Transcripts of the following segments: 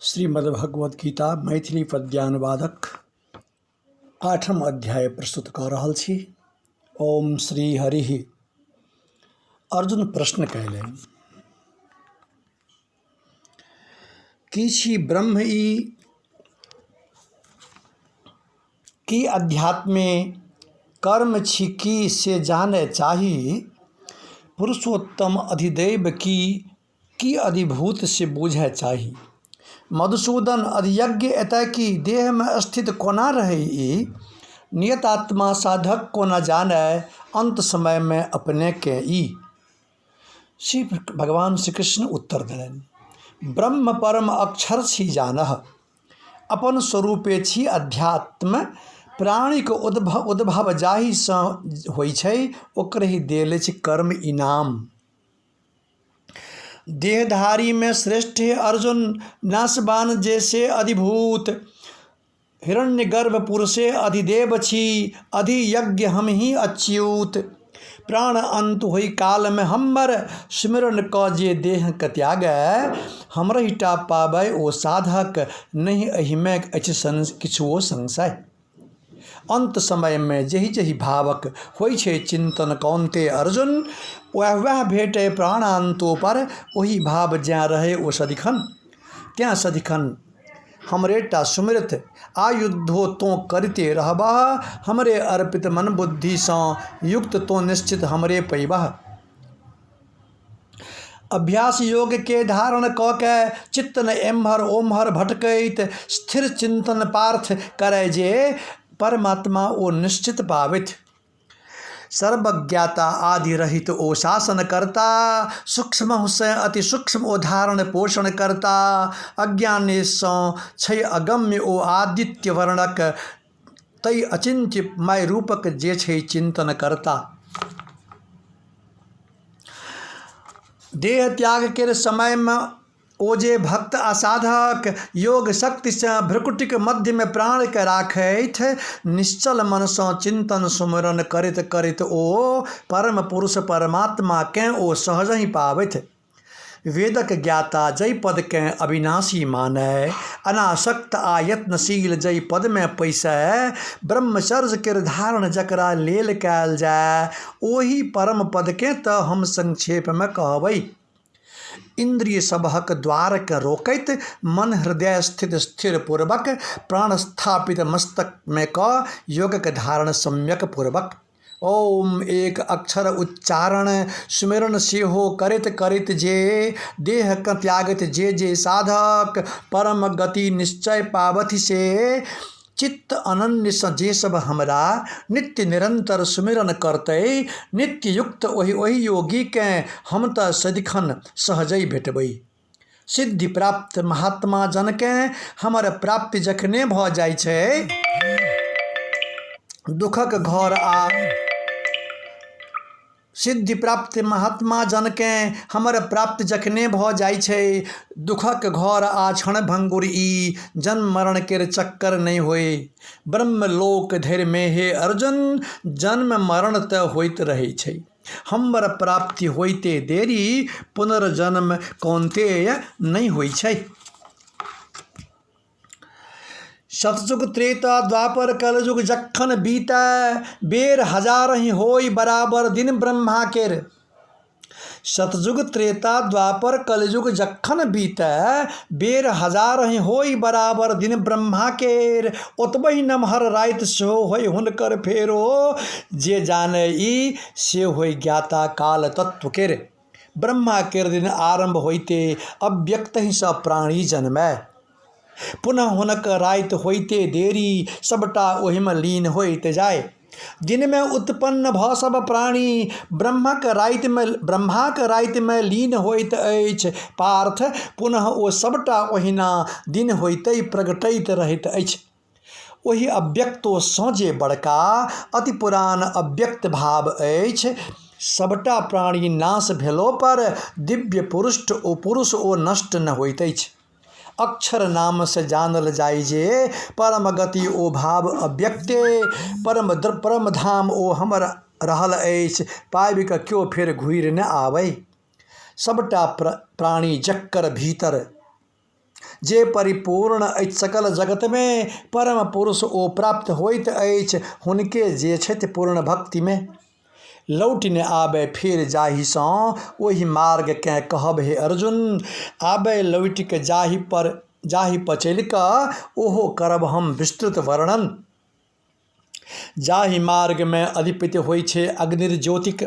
श्रीमद्भगवद्गीता मैथिली पद्यानुवादक आठम अध्याय प्रस्तुत कऽ रहल छी। ओम श्री हरिः। अर्जुन प्रश्न कयलनि, की छी ब्रह्म ई, की अध्यात्मे कर्म छी की से जानय चाही, पुरुषोत्तम अधिदैव की, की अधिभूत से बूझय चाही, मधुसूदन अधियज्ञ एतय की, देहमे स्थित कोना रहै ई, नियतात्मा साधक कोना जानय, अन्त समयमे अपनेकेँ ई। श्री भगवान श्री कृष्ण उत्तर देलनि, ब्रह्म परम अक्षर छी जानह, अपन स्वरूपे छी अध्यात्म, प्राणीक उद्भव जाहिसँ होइ छै ओकरहि देल अछि कर्म इनाम। देहधारीमे श्रेष्ठ हे अर्जुन, नाशवान जे से अधिभूत, हिरण्यगर्भ पुरुषे अधिदेव छी, अधियज्ञ हमही अच्युत। प्राण अन्त होइ कालमे हमर सुमिरन कऽ जे देहके त्यागय, हमरहि टा पाबय ओ साधक, नहि एहिमे अछि किछुओ संशय। अन्त समयमे जहि जहि भावक होइ छै चिन्तन कौन्ते अर्जुन, वएह वएह भेटय प्राणान्तो पर, ओही भाव जैँ रहय ओ सदिखन। तेँ सदिखन हमरे टा सुमिरत आयुद्धो तोँ करिते रहबह, हमरे अर्पित मन बुद्धिसँ युक्त तोँ निश्चित हमरे पैबह। अभ्यास योगके धारण कऽ के चित्त न एम्हर ओम्हर भटकैत स्थिर चिन्तन पार्थ करय जे परमात्मा ओ निश्चित पाबथि। सर्वज्ञाता आदि रहित ओ शासन कर्ता, सूक्ष्महुसँ अति सूक्ष्म ओ धारण पोषण कर्ता, अज्ञानेसँ छै अगम्य ओ आदित्य वर्णक, तै अचिन्त्य मय रूपक जे छै चिन्तन कर्ता। देह त्याग केर समयमे ओ जे भक्त आ साधक योग शक्तिसँ भ्रुकुटिक मध्यमे प्राणकेँ राखथि, निश्चल मनसँ चिन्तन सुमिरन करैत करैत ओ परम पुरुष परमात्माकेँ ओ सहजहि पाबथि। वेदक ज्ञाता जाहि पदकेँ अविनाशी मानय, अनासक्त आ यत्नशील जाहि पदमे पैसय, ब्रह्मचर्य केर धारण जकरा लेल कयल जाय, ओहि परम पदकेँ तँ हम संक्षेपमे कहबै। इन्द्रिय सबहक द्वारकेँ रोकैत मन हृदय स्थित स्थिर पूर्वक प्राण स्थापित मस्तकमे कऽ योगक धारण सम्यक पूर्वक। ओम एक अक्षर उच्चारण सुमिरन सेहो करैत करैत जे देहकेँ त्यागैत जे जे साधक परम गति निश्चय पाबथि से चित्त अनन्यसँ जे सब हमरा नित्य निरन्तर सुमिरन करतै, नित्य युक्त ओहि ओहि योगीकेँ हम तऽ सदिखन सहजहि भेटबै। सिद्धि प्राप्त महात्मा जनकेँ हमर प्राप्ति जखने भऽ जाइ छै, दुःखक घर आ सिद्धि प्राप्त महात्मा जनकेँ हमर प्राप्ति जखने भऽ जाइ छै, दुःखक घर आ क्षणभंगुर ई जन्म मरण केर चक्कर नहि होइ। ब्रह्मलोक धरिमे हे अर्जुन जन्म मरण तऽ होइत रहै छै, हमर प्राप्ति होइते देरी पुनर्जन्म कौन्तेय नहि होइ छै। सतयुग त्रेता द्वापर कलयुग जखन बीतय, बेर हजारहि होइ बराबर दिन ब्रह्मा केर। सतयुग त्रेता द्वापर कलयुग जखन बीतय, बेर हजारहि होइ बराबर दिन ब्रह्मा केर। ओतबहि नमहर राति सेहो होइ हुनकर फेरो, जे जानय ई से होइ ज्ञाता काल तत्व केर। ब्रह्मा केर दिन आरम्भ होइते अव्यक्तहिसँ प्राणी जनमय, पुनः हुनक राति होइते देरी सबटा ओहिमे लीन होइत जाय। दिनमे उत्पन्न भऽ सब प्राणी ब्रह्माक रातिमे लीन होइत अछि पार्थ, पुनः ओ सबटा ओहिना दिन होइते प्रगटैत रहैत अछि। ओहि अव्यक्तोसँ जे बड़का अति पुरान अव्यक्त भाव अछि, सबटा प्राणी नाश भेलोपर दिव्य पुरुष ओ पुरुष ओ नष्ट नहि होइत अछि। अक्षर नामसँ जानल जाइ जे परम गति ओ भाव अव्यक्ते, परम धाम ओ हमर रहल अछि, पाबि कऽ केओ फेर घुरि नहि आबय। सबटा प्राणी जकर भीतर जे परिपूर्ण अछि सकल जगतमे, परम पुरुष ओ प्राप्त होइत अछि हुनके जे छथि पूर्ण भक्तिमे। लौटि ने आबय फेर जाहिसँ ओहि मार्गकेँ कहब हे अर्जुन, आबय लौटि कऽ जाहि पर जाहि पर चलि कऽ ओहो करब हम विस्तृत वर्णन। जाहि मार्गमे अधिपति होइ छै अग्निर्ज्योतिक,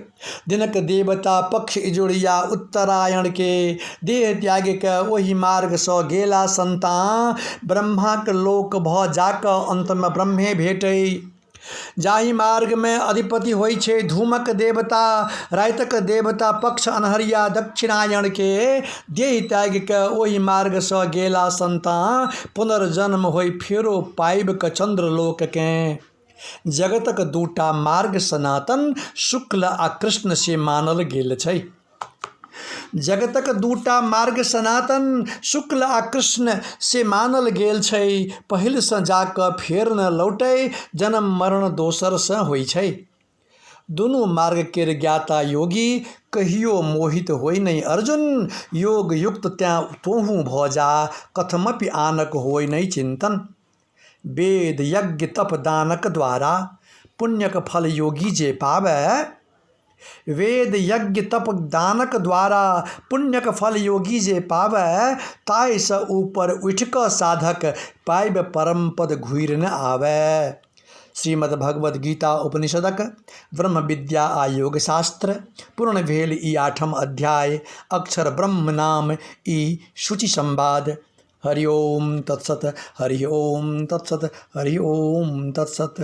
दिनक देवता पक्ष इजोरिया उत्तरायणके, देह त्यागि कऽ ओहि मार्गसँ गेला सन्ताँ ब्रह्माक लोक भऽ जाकऽ अन्तमे ब्रह्मे भेटै। जाहि मार्गमे अधिपति होइ छै धूमक देवता, रातिक देवता पक्ष अन्हरिया दक्षिणायणके, देह त्यागि कऽ ओहि मार्गसँ गेला सन्ताँ पुनर्जन्म होइ फेरो पाबि कऽ चन्द्रलोककेँ। जगतक दूटा मार्ग सनातन शुक्ल आ कृष्ण से मानल गेल छै। जगतक दूटा मार्ग सनातन शुक्ल आ कृष्ण से मानल गेल छै। पहिलसँ जा कऽ फेर न लौटै, जन्म मरण दोसरसँ होइ छै। दुनू मार्ग केर ज्ञाता योगी कहियो मोहित होइ नहि अर्जुन, योग युक्त तेँ तोहूँ भऽ जा, कथमपि आनक होइ नहि चिन्तन। वेद यज्ञ तप दानक द्वारा पुण्यक फल योगी जे पाबै, वेद यज्ञ तप दानक द्वारा पुण्यक फल योगी जे पाबै, ताहिसँ ऊपर उठि कऽ साधक पाबि परम पद घुरि न आबै। श्रीमद् भगवद गीता उपनिषदक ब्रह्म विद्या आ योग शास्त्र पूर्ण भेल ई आठम अध्याय, अक्षर ब्रह्म नाम ई शुचि संवाद। हरि ओम तत्सत, हरि ओम तत्सत, हरि ओम तत्सत।